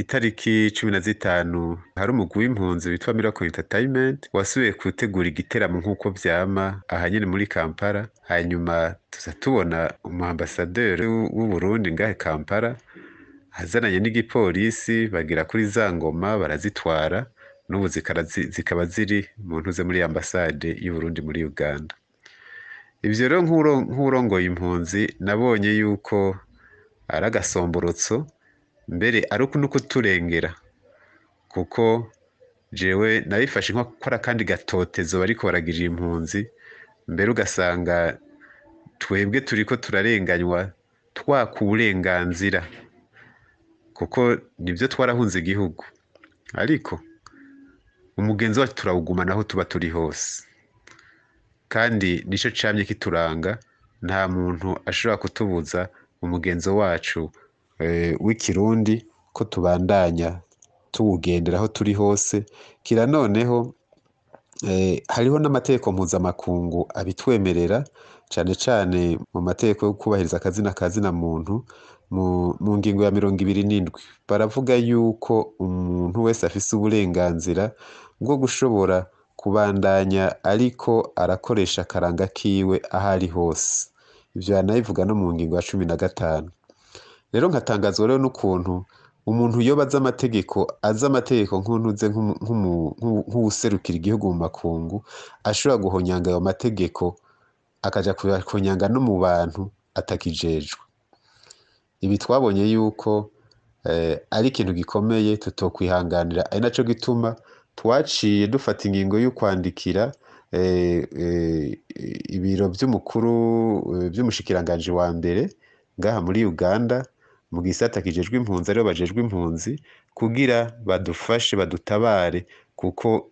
Itariki 15 hari umugwi w'impunzi witwa Miracle Entertainment wasubiye gutegura igiteramo nk'uko vyama aha nyene muri Kampala. Hanyuma tuza tubona umu ambassadeur w'Uburundi ngahe Kampala azananye n'igipolisi, bagira kuri za ngoma barazitwara, n'ubu zikaba ziri mu ntuze muri ambasade y'Uburundi muri Uganda. Ivyo rero nk'uwurongoye impunzi nabonye yuko ari agasomborotso, mbere ari n'ukuturengera, kuko jewe nabifashe nko ko ari akandi gatotezo bariko baragirira impunzi, mbere ugasanga twebwe turiko turarenganywa twaka uburenganzira, kuko nivyo twarahunze igihugu, ariko umugenzo wacu turawugumana aho tuba turi hose, kandi nico camye kituranga. Nta muntu ashobora kutubuza umugenzo wacu w'ikirundi ko tubandanya tuwugendera aho turi hose. Kira noneho hariho n'amategeko mpuzamakungu abitwemerera, cane cane mu mategeko yo kubahiriza akazina kazina muntu, mu ngingo ya 27 baravuga yuko umuntu wese afise uburenganzira bwo gushobora kubandanya ariko arakoresha akaranga kiwe aho ari hose. Ivyo baranabivuga no mu ngingo ya 15. Rero nkatangazwa rero n'ukuntu umuntu yoba azi amategeko, azi amategeko nk'untuze nk'uwuserukira igihugu mu makungu, ashobora guhonyanga ayo mategeko akaja kuyahonyanga no mu bantu atakijejwe. Ibi twabonye yuko ari ikintu gikomeye tutokwihanganira, ari naco gituma twaciye dufata ingingo yo kwandikira ibiro vy'umukuru vy'umushikiranganji wa mbere ngaha muri Uganda mu gisata kijejwe impunzi, aribo bajejwe impunzi, kugira badufashe badutabare, kuko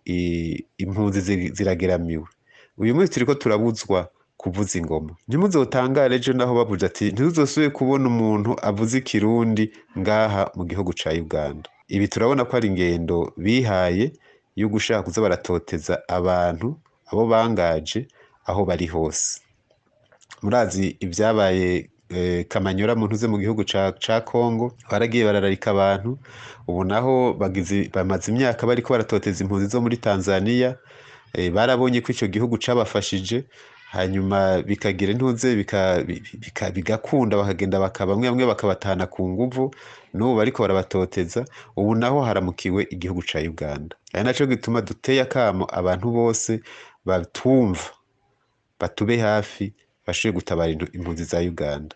impunzi zirageramiwe. Uyu munsi turiko turabuzwa kuvuza ingoma. Ntimuzotangare ejo naho bavuze ati ntituzosubire kubona umuntu avuza ikirundi ngaha mu gihugu ca Uganda. Ibi turabona ko ari ingendo bihaye yo gushaka kuza baratoteza abantu abo bangaje aho bari hose. Murazi ivyabaye Kamanyora mu ntuze mu gihugu ca Kongo, baragiye barararika abantu. Ubu naho bamaze imyaka bariko baratoteza impunzi zo muri Tanzania. Barabonye ko ico gihugu cabafashije, hanyuma bikagira intuze bigakunda, bakagenda bakaba bamwe bamwe bakabatahana ku nguvu, n'ubu bariko barabatoteza. Ubu naho haramukiwe igihugu ca Uganda. Ari naco gituma duteye akamo abantu bose batumva batube hafi, bashobore gutabara impunzi za Uganda.